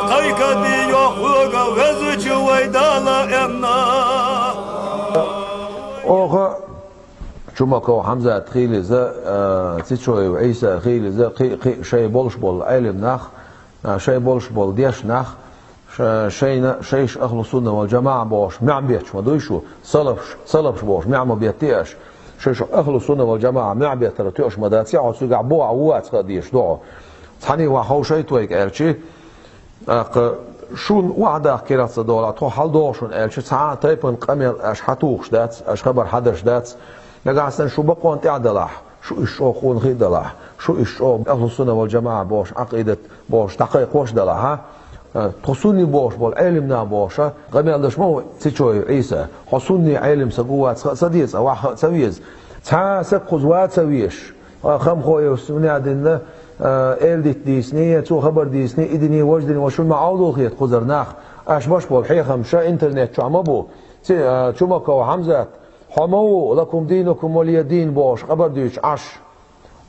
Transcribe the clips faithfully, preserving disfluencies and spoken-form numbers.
Кхайкаде йохуга везучи вай Дала энна. Оха Чумаков Хьамзат хийла иза, а, Цечоев Ӏийса хийла иза, кхи, кхи шай болуш болу Ӏелим нах, а, шай болуш болу деш нах, ша-, шайна, шайш ахлу сунна вал жамаӀа бохуш, маьӀ бетташ ма дуй шу, салафш, салафш бохуш, маьӀ ма беттий аш. Шайш ахлу сунна вал жамаӀа маьӀ беттара тоьаш ма дац, я хьо цигахь бохьа ву вац ха дезаш ду хьо. Цхьаний ваха ховшайт вайга аьлчи, тӀаккха шун ваха дахкирах ца долахь, тхо хьал догӀу шуна аьлча, цхьа а тайпана къамел аш хьатухуш дац, аш хабар хьадаш дац. Нагахь санна шу бакъонан тӀехь далахь, шу уьш чӀогӀа къонахий а далахь, шу уьш чӀогӀа ахлу сунна вал жамаӀа бохуш, Ӏакъидат бохуш, дӀакхайкхош а далахь, а? Тхо сунний бохуш болу Ӏелим нах бохуша, къамел даш ма ву Цечоев Ӏийса, хьо сунний Ӏелим саг ву вац ха а ца деза, ваха ха а ца веза. Цхьа а саг кхуза ван а ца везаш, Хамхоев сунья динна, а, эл дитта дийсиний, цо хабар дийсиний, и диний, важа диний, ва шуна ма Ӏовдал хета кхузара нах. Аш баш болу хьехамша интернет чохь ма бу. Ци-, а, Чумаков Хьамзат, хьо ма ву, лакум динукум валия дин бохуш, хабар дуьйцуш Ӏаш.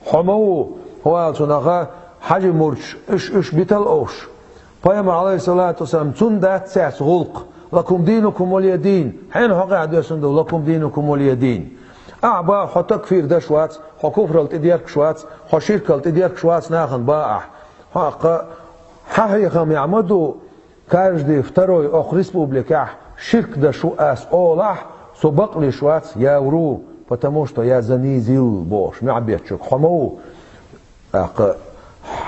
Хьо ма ву, хӀун аьлла цунах, хьажи мурдаш, уьш, уьш битал овш. Пайхамар, Ӏалайхиссалату вассалам, цунна дац цаьрца гӀуллакх. Лакум динукум валия дин. Хьенан хьокъехь доьссина ду, лакум динукум валия дин. Ахьа бан хьо такфир даш вац, хьо куфрал тӀедеркаш вац, хьо ширкал тӀедеркаш вац нахана бан ахь. Хьо аккха, хьан хьехамехь ма ду, каждый второй окху республикехь ширк даш ву ас олахь, со бакълуьйш вац, я вру, потому что я занизил бохуш, маьӀ бетташ хьо ма ву. ТӀаккха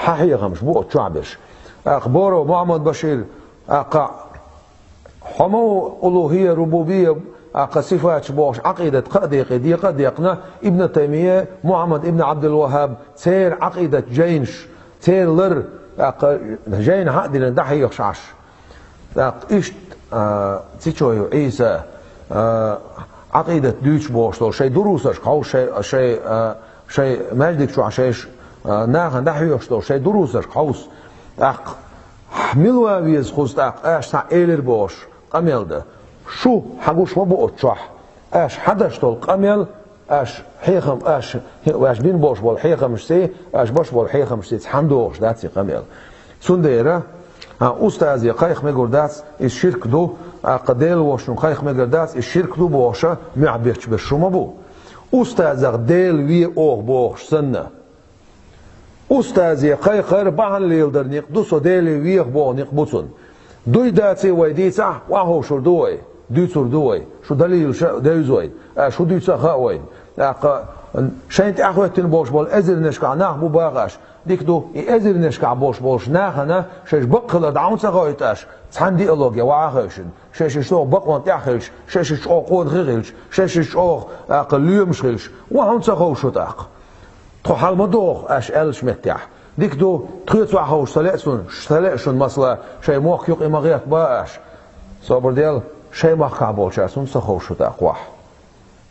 хьан хьехамаш бу оцу чохь берш. ТӀаккха Боров Мухьаммад-Башир, тӀаккха хьо ма ву улухӀия, рубубия, тӀаккха сифаташ бохуш Ӏакъидат кхаа декъе декъа а декъна, Ибн Таймия, Мухьаммад ибн Ӏабдул-ВахӀаб, церан Ӏакъидат жайнаш, церан лар, тӀаккха жайна хьа а диллина дӀахьоьхуш Ӏаш. ТӀаккха иштта, а, Цечоев Ӏийса, а, Ӏакъидат дуьйцуш бохуш долу шайн дурусашка хьовса, шайн, шайн, а, шайн маьждиг чохь шайш, а, нахана дӀахьоьхуш долу шайн дурусашка хьовса. ТӀаккха мила ван веза кхуза тӀаккха, аша цхьаъ элира бохуш, къамел дан. Шу хьан гуш ма бу оцу чохь. Аша хьан даш долу къамел, аша хьехам, аша, аша бина болуш болу хьехамашций, аша баш болу хьехамашций цхьаьна догӀуш дац и къамел. Цундела, а, устазе кхайкха мегар дац, иза ширк ду, а, кху Делан вошна кхайкха мегар дац, иза ширк ду бохуша, муьхь бетташ берш шу ма бу. Устазах Дела ве оха бохуш санна. Устазе кхайкхар бахьана леладар никъ ду, со Деле веха боху никъ бу цунна. Дуй даций вай дийцахь, охьаховшур ду вай, дуьйцур ду вай, шу далилаша а девза вай, а, шу дуьйца а хаьа вайна. ТӀаккха шайна тӀаьхьахӀоьттина болуш болу эзарнашкахь нах бу бахаш. Дика ду, и эзарнашкахь болуш болуш нахана шайша бакъ хилар дӀа хӀунда ца хоуьйту аш, цхьана диалоге ваха а хевшина, шайша чӀогӀа бакъонан тӀехь хилча, шайша чӀогӀа къонахий хилча, шайша чӀогӀа, тӀаккха, лоьмаш хилча, ва хӀунда ца ховшу тӀаккха? Тхо хьал ма доху аш аьллачу меттехь. Дика ду, тхоьца охьаховшу ца лаьа цунна, ца лаьа шуна масала, шайн мохк юкъа и ма гӀерта бан аш. Собар дел, шайн махкахь болчаьрца хӀунда ца ховшу тӀаккха вахь?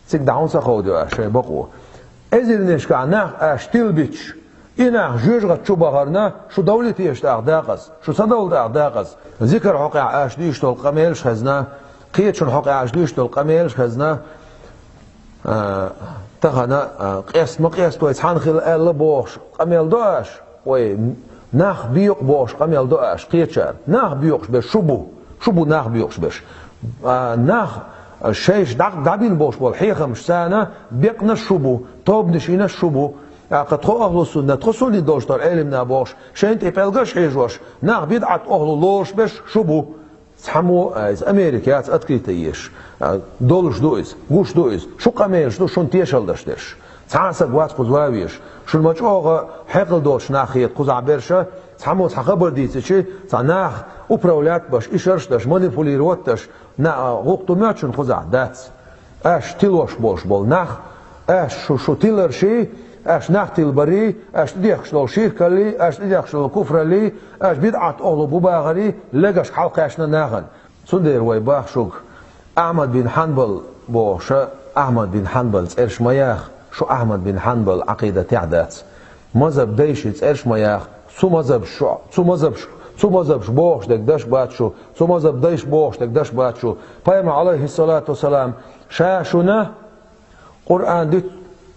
Цига дӀа хӀунда ца ховдо аш шайн бакъо? Эзарнашкахь нах аш тилбиташ, и нах жоьжахати чу бахарна, шу довлий теша тӀаккха дакъаза, шу ца довла тӀаккха дакъаза? Зикар хьокъехь аш дуьйцуш долу къамелаш хезна, кхечун хьокъехь аш дуьйцуш долу къамелаш хезна, а, тахана, а, къест ма къестой, цхьаьна хила аьлла бохуш, къамел до аш? Ой, нах боькъу бохуш къамел до аш кхечара? Нах боькъуш берш шу бу, шу бу нах боькъуш берш. А, нах шайша дӀа-, дӀабина болуш болу хьехамаш царна бекънаш шу бу, тобанаш йинаш шу бу. ТӀаккха тхо ахлу сунна, тхо суннат долуш долу Ӏелимна бохуш, шайна тӀе пӀелгаш хьежош, нах бидӀат охьалу лоруш берш шу бу. Цхьаммо, а, иза Америка яц открыто езаш, а, долуш ду иза, гуш ду иза, шу къамелаш ду, шуна тешалла даш дерш. Цхьа а саг вац кхуза ван везаш. Шуна ма чӀогӀа хьекъал доцуш нах хета кхузахь берша, цхьаммо цхьа хабар дийцичи, цхьа нах управлять баш, ишарш даш, манипулировать даш, на, а, гӀуллакх ду моьтту шуна кхузахь? Дац. Аш тилош болуш болу нах, аш шу, шу тиларший, аш нах тилбарий, аш тӀедехкаш долу ширкаллий, аш тӀедехкаш долу куфраллий, аш бидӀат охьалу бу бахарий легашка хьалакхаьчна нахана. Цундела вай боху шуьга, Ахьмад бин Хьанбал бохуша, Ахьмад бин Хьанбал цӀераш ма яха, шу Ахьмад бин Хьанбал Ӏакъидатехь дац. Мазхаб дайши цӀераш ма яха, цу мазхаб шу, цу мазхаб шу, цу мазхаб шу бохуш дерг даш бац шу, цу мазхаб дайш бохуш дерг даш бац шу. Пайхамар, Ӏалайхиссалату вассалам, ша шуна Къуръан дуьту,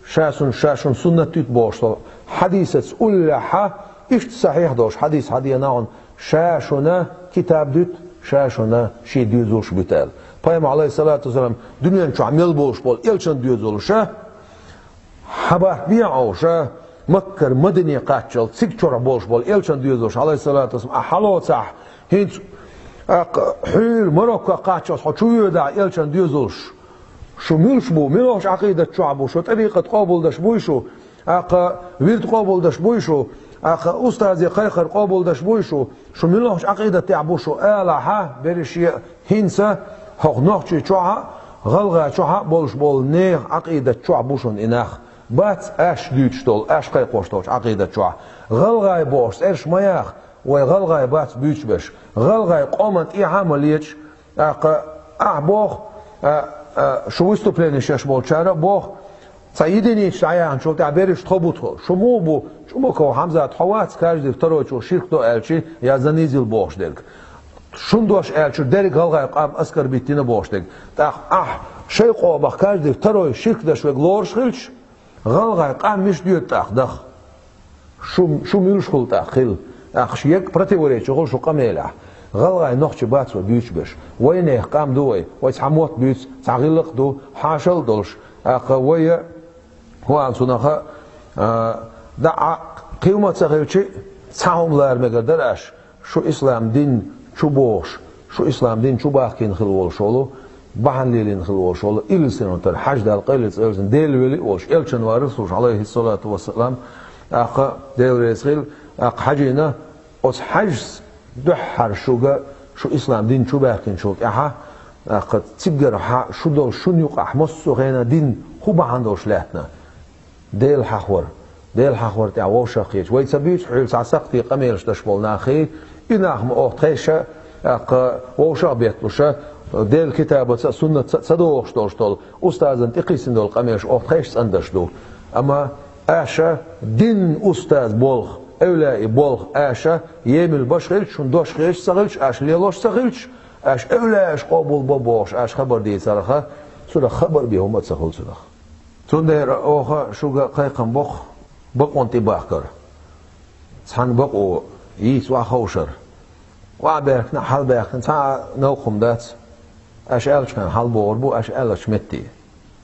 ша шуна, ша шуна суннат дуьту бохуш долу хьадисаца уллехьа, иштта сахьихь долуш хьадис хьадена хьуна, Ша шуна китаб дуьту, ша шуна шен доьзалш буьту аьлла. Пайхамар, Ӏалайхиссалату вассалам, дуьнен чохь мел болуш болу элчан доьзалша хьабатта бехьа Ӏовша, Маккара Мадине кхаччалц цига чохь болуш болу элчан доьзалш, Ӏалайхиссалату вассалам, ахь хьалоцахь, хӀинца, тӀаккха, хьуьйра Марокко кхаччалц хьо чу воьдахь элчан доьзалш. Шу муьлш бу, муьлхачу Ӏакъидат чохь бу, шу тӀарикъат къобалдаш буй шу, тӀаккха вирд къобалдаш буй шу, тӀаккха устазе кхайкхар къобалдаш буй шу, шу муьлхачу Ӏакъидат тӀехь бу шу алахьа, берриш а хӀинца хӀокху Нохчийчохь а, ГӀалгӀайчохь а болуш болу нехан Ӏакъидат чохь бу шуна и нах. Бац аша дуьйцуш долу, аша кхайкхош долчу Ӏакъидат чохь. ГӀалгӀай бохуш цӀераш ма яха, вай гӀалгӀай бац буьйцуш берш. ГӀалгӀай къоман тӀехьа а ма лечу, тӀаккха ахь боху, а, а, шу выступленеш еш болчара а боху, цхьа единица дӀаяхначул тӀаьхьа берриш тхо бу тхо. Шу муха бу, Чумаков Хьамзат, хьо вац каждый второйчо ширк до аьлчи, я занизил бохуш дерг. Шун дош аьлча, дерриг гӀалгӀай къам оскорбить дина бохуш дерг. ТӀаккха ахь шайн къомах каждый второй ширк даш верг лоруш хилча, гӀалгӀай къам мича доьду тӀаккха даха? Шу, шу муьлш хуьлу тӀаккха хила? ТӀаккха шу ерриг противоречи хуьлу шу къамелехь. ГӀалгӀай нохчий бац вай буьйцуш берш. Вайнехан къам ду вай. Вай цхьа мотт буьйцу, цхьа гӀиллакх ду, хьашал а долуш. ТӀаккха вай а, хӀун аьлла цунах а, а, дӀа а кхин хӀума ца хилчи, цхьа хӀума лара мегар дара аша. Шу ислам дин чу бохуш, шу ислам дин чу бахкийна хила волуш волу, бахьана лелийна хила волуш волу, илсинан тара хьаждал къайлица элзина, Дела вели а волуш, элчан варас луш, Ӏалайхиссалату вассалам, тӀаккха Дела реза хила, тӀаккха хьажийна, оцу хьажас дуьххьара шуьга, шу ислам дин чу баьхкинчул тӀаьхьа, тӀаккха цигара хьа шу долу шун юкъахь массо а хенахь дин хӀун бахьана долуш лаьттина? Дела хьахор. Дела хьахор тӀехь вовшах кхеча. Вай ца буьйцу хьуьлла цхьа сакхте къамелаш даш болу нахе, и нах ма оха тхайша, тӀаккха вовшах бетталуша, Делан китабаца а, суннатца а ца догӀуш долуш долу, устазан тӀекхиссина долу къамелаш оха тхайша цӀандаш ду. Амма аша дин устаз болх, эвлаи болх аша емил баш хилча, шун дош хилча ца хилча, аша лелош ца хилча, аша эвлааш къобал бо бохуш, аша хабар дийцарха, цунах хабар бен хӀума а ца хуьлу цунах. Цундела оха шуьга кхайкхам боккху бакъонан тӀе бахкар. Цхьана бакъо йийца охьа ховшар. Охьабаьхкина, хьалабаьхкина, цхьа а новкъа хӀума дац. Аша аьллачу хенахь хьалабогӀур бу, аша аьллачу метте.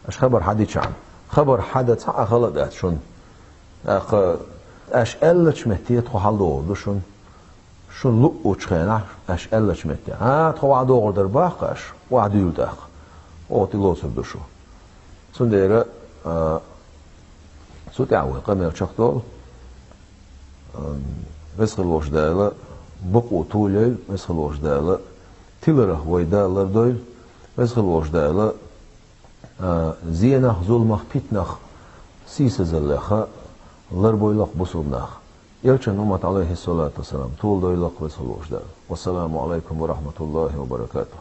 Аша хабар хьадичахьана. Хабар хьадан цхьа а хала а дац шуна. ТӀаккха аша аьллачу метте тхо хьаладогӀур ду шуна. Шуна луъучу хенахь аша аьллачу метте. А, тхо охьадогӀур дара баккха аша, охьадуьйла тӀаккха. Оха тӀе лоцур ду шу. Цундела, а, цу тӀехь вай къамел чекхдолу. Ам, Веза хила волчу Дала бакъо толайойла, Веза хила волчу Дала тиларх вай Дала лардойла, Веза хила волчу Дала, а, зенах, зуламах, питанах сийсазаллех ларбойла-кх бусулба нах. Элчан уммат, Ӏалайхиссалату вассалам, толадойла-кх Веза хила волчу Дала. Вассаламу Ӏалайкум ва рахматуллахи ва баракатух.